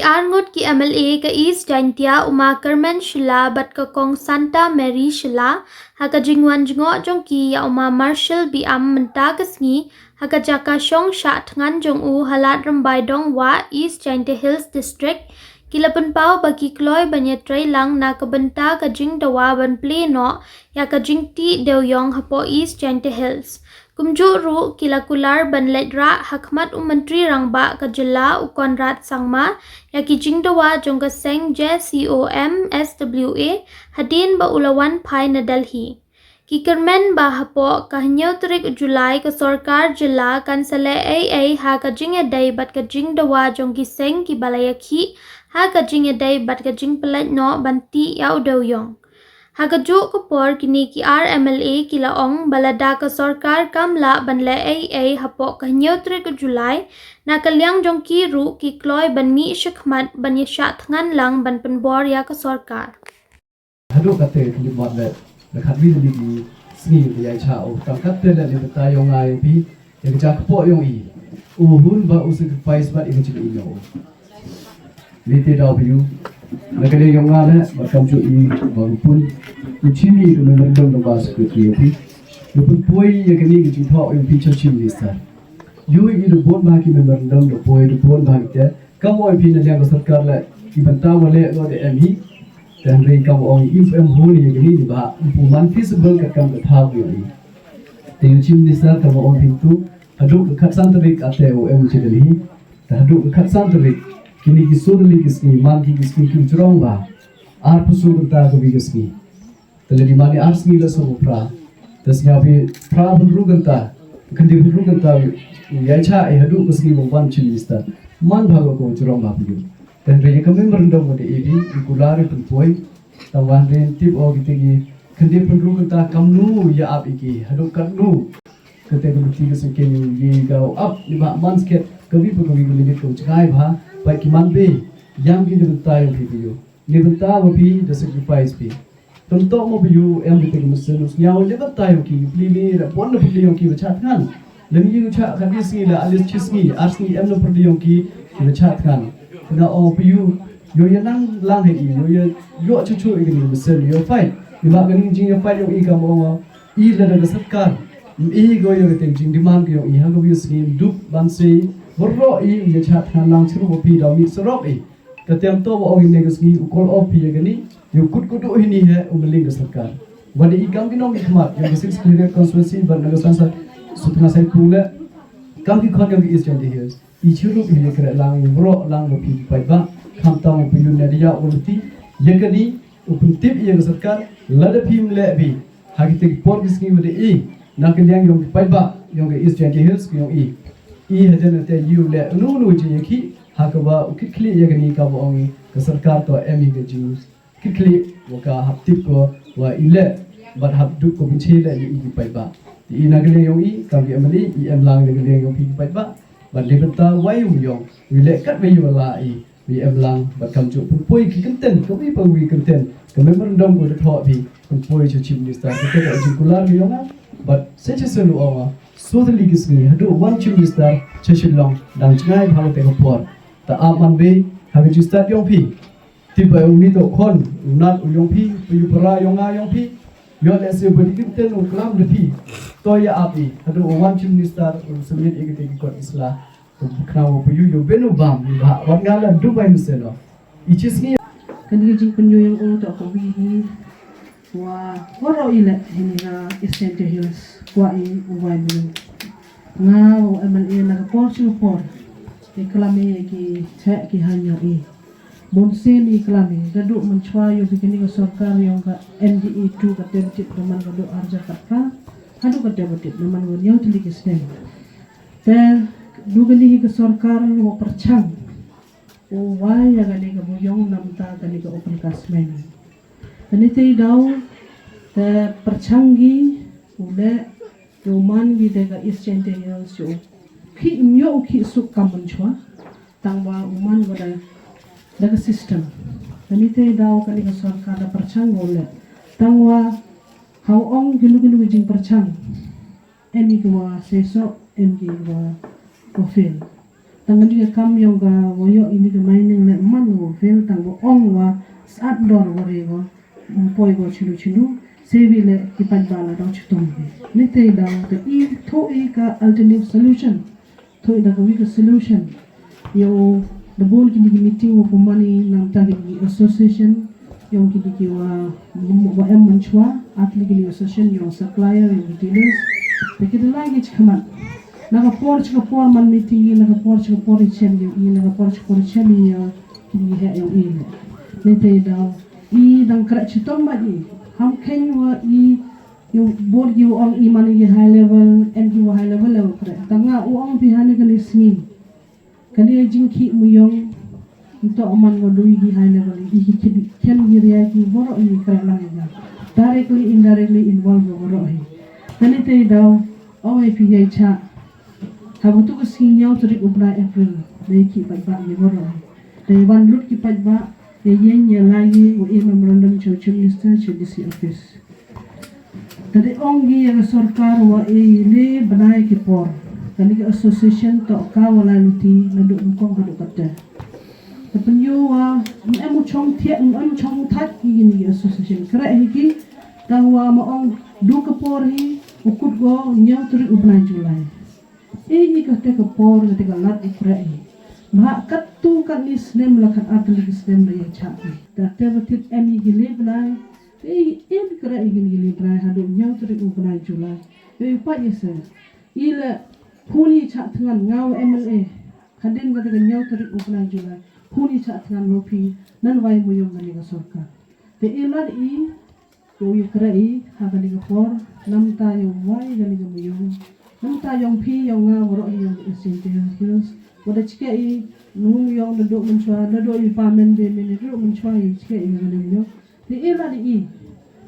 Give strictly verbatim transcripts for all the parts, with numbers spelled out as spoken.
Ki arngut ki M L A ka East Jaintia, u Ma Kyrmen Shylla bad ka Kong Santa Mary Shylla, ha ka jingwan jngoh jong ki ïa u Ma Marshal Biam mynta ka sngi ha ka jaka shong shah thngan jong u ha Lad Rymbai Dongwah, East Jaintia Hills District, ki la pynpaw ba ki kloi ban ïatrei lang na ka bynta ka jingdawa ban plie noh ïa ka jingtih dewiong hapoh East Jaintia Hills. Kumjuh ruh ki la kular ban leit rah ha khmat u Myntri Rangbah ka jylla u Conrad Sangma ïa ki jingdawa jong ka seng J C O M S W A hadien ba u la wan phai na Delhi. Ki kyrmen ba hapoh ka hynñiew tarik July ka sorkar jylla kan sa leh ei ei ha ka jingïadei bad ka jingdawa jong ki seng kiba la ïakhih ha ka jingïadei bad ka jingpynlait noh ban tih ïa u dewiong. Ha kajuh ka por kine ki ar M L A ki la ong ba lada ka sorkar kam lah ban leh ei ei hapoh ka hynñiew tarik July, na ka liang jong ki ruh ki kloi ban mih shakhmat ban ïashah thngan lang ban pynbor ïa ka sorkar. Haduh katte ka lip mat leh, da khatwi tylli ki sngi ka ïai chah o. Tang katte leh leh bynta ïong nga ïong phi, ïa ka jaka kpoh ïong i. U hun ba u sacrifice bad ïa ka jingim ïong u. Lite daw phi u. Na ka liang ïong nga leh, bad kamjuh i ba u pun. U chim i ka memorandum da ba secretary ïong phi. U pun poi ïa kane ka jingthoh ïong phi cha Chief Minister. Ïoh i da bun ba ki memorandum da poi da bun ba ki te. Kam oi phi na liang ka sorkar leh, i bynta wa leh lo da em hi. Te hynrei kam ong i em huni ïa kini ni ba, u man feasible ka kam ka thaw ïa i. Te ïa u Chief Minister kam ong phi tu, haduh ka khatsan tarik ate u em chi Delhi. Te haduh ka khatsan tarik, kini ki soo tylli ki sngi, man ki ki sngi ki jrong ba. Arphew soo kynta ka wi ka sngi. Te lada i man i ar sngi la soo phra. Te sngi phi phra pynru kynta. Khyndai pynru kynta. Ïa cha i haduh ka sngi ba wan Chief Minister. Man bha ko jrong ba phi. Te hynrei ka memorandum ka da i bi i kular i pynpoi. Te wan ren tip o ki te ki khyndai pynru kynta kamnu ïa ap i ki haduh katnu. Kate ka luti ka sengkeng ïa ka ap ni ba man sket ka wi pa ka wi ka limit ka jngai bha. Ba ki man be ïam ki da bynta ïa phi phi. Ni bynta ba phi da sacrifice phi. Kam toh mo ba ïoh em bynta ka mynsiem u sñiaw leh bynta ïong ki pli ni da pon da pli ïong ki ba chah thngan. Lem ïoh chah ka ki sngi da alis chi sngi ar sngi em na pyrdi ïong ki ki ba chah thngan. Nga ong ba ïoh ïoh ïa nang lang ha i ïoh ïa ïoh chu chu i ka ni mynsiem ïoh fight. Ni ba ka ni jing ïa fight ïong i ka mo ngo i la da ka sorkar. I go ïoh ka teng jing demand ka ïong i ha ka wi sngi dup ban sei. Bro i ïa chah thngan lang chru ba phi da mi sorok i. Ka tem to ba ong ine ka sngi u call off phi ïa kani ïa u kut kudu hini he u mling ka sorkar. Wada i kam ki nong ki khmat ïa ka six Khliehriat constituency ban na ka san sa sutnga sai pung le kam ki khon ïa ka East Jaintia Hills. I chirup hi ïa kre lang ïa bro lang ba phi ki paidbah kham tam u phi ïa u ne da ïa u lati ïa kani u pyntip ïa ka sorkar lada phi mleh phi. Ha kita ki por ki sngi wada i na ka liang ïong ki paidbah ïong ka East Jaintia Hills ki ïong i. I hajan te ïu leh unu unu jingïakhih ha kaba u kitkhlieh ïa kani kaba ong i ka sorkar to em i ka jingkitkhlieh wa ka hap tip ko wa i leh bad hap duk ko binche leh ïa i ki paidbah. Te i na ka liang ïong i kam ki M L A i em lang na ka liang ïong ki paidbah bad leh bynta wai u ïong u leh kat wei wa la i. Wi em lang bad kam ju pynpoi ki kyntien ka wi pa wi kyntien ka memorandum ko da thoh phi pynpoi cha Chief Minister ka ka jingkular wi ong bad se cha se lu ong so tylli ki sngi haduh wan Chief Minister cha Shillong dang jngai bha te ka por ta ap man bei ha ka jingstad ïong phi. Ti ba uni to khon u nat u ïong phi pa yu para ïong nga ïong phi. Ïong leh se ba di kyntien u klam da phi to ïa ap i haduh wan Chief Minister u submit i ka te ki kot isla. Khnang u phi ïoh ïoh ben u bam ba wat nga la Dubai ni seno. I chi sngi. Kan hi jingpynïoh ïa u to ka wi hi wa waroh i leh hi ni ha East Jaintia Hills kwah i u wai mlung. Nga u M L A na ka por chi ka por i klam i ki theh ki hynñiew i. Bun sien i klam i da duh mynchwa ïoh bi kini ka sorkar ïong ka N D A two ka tem tip ka man ka duh arja ka pra. Haduh ka tem tip ka man ka ñiew tylli ki snem. Te du kani hi ka sorkar wa pyrchang u wai ïa kani ka bujong namta kani ka open cast mine. Kani te i daw te pyrchang gi u leh u man gi de ka East Jaintia Hills u ki myo u ki suk kam mynchwa tang wa u man wa da da ka system. Kani te i daw kani ka sorkar da pyrchang u leh tang wa ha u ong ki lu ki lu ki jingpyrchang. Em i ka wa seisoh em ki wa wa fail. Ngan ïa kam ïong ka wa ïoh ini ka mining le man wa fail tang wa ong wa sat dor wa re wa poi wa chulu chulu sevi le ki pat ba la dong chitom. Ni te da ka i tho i ka alternative solution. Tho i da ka wi ka solution. Yo da bon kini ki meeting wa pumani nam ta ki association. Yong kini ki wa wa em man chwa at li kini association yong supplier yong dealers. Te ki da lai ki chikamat. Na ka por chika por man meeting i na ka por chika por i chen yong i na ka por chika por i chen i ya kini he yong i le. Ni te da i dang kra chitom ba i ham ken wa i yo bor yo ong i man i high level en ki wa high level level kra. Tanga u ong pi hane kani sngi. Kani jingki muyong nto man wa dui ki high level i ki ken ki ria ki boro i kra lang i. Directly indirectly involved boro hi. Kani te da ong i pi ya cha. Habutu ka sngi nyaw tarik u bnai April. Dei ki pat ba ye boro. Dei wan lut ki pat ba ye yen ye lai ye wa ye memorandum chow chow minister chow D C office. Tadi ong ye ya ka sorkar wa ye le bnai ki por. Kani ka association to ka wa lai luti na duk kong ka duk kata. Tapi yo wa em u chong thiak em chong thak ki ni association. Kra hi ki tang wa ma ong duk ka por hi u kut go nyaw tarik u bnai July. Ini ka te ka por na te ka lat u kra i. Ba kat tu kat ni snem la kat at li snem la ya cha i. Da te ba tit em i gili bnai. Te i in kra i gili bnai hadu nyaw tarik u bnai July. Yo i pa i se. I le huni cha tngan ngau M L A. Hadin ka te ka nyaw tarik u bnai July. Huni cha tngan lo pi nan wai mu yong ni ka sorkar. Te i lat i Ko ïa kra i ha kani ka por namta ïa wai kani ka muyong. Namta yong phi yong nga waroh yong East Jaintia Hills. Wada chike i ngu muyong da dok menchwa da dok i pa men de men da dok menchwa i chike i kani muyong. Di i la di i.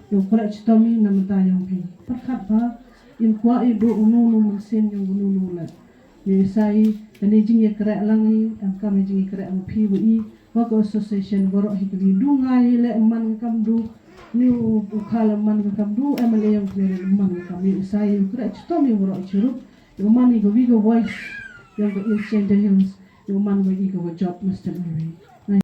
Yo kra chitom i namta yong phi. Perkhat ba in kwa i dok unu nu mensin yong unu nu la. Ni sa i kani jing ïa kra lang i am kam jing ïa kra ang phi wa i. Wa ka association waroh hi kani du ngai le man kam du. Ni u u khala man ka kam du M L A yong kane man ka kam i sa i u kra chitom i waroh chirup. Yong man i ka wi ka voice yong ka East Jaintia Hills. Yong man ka i ka wa job Mister Arwi.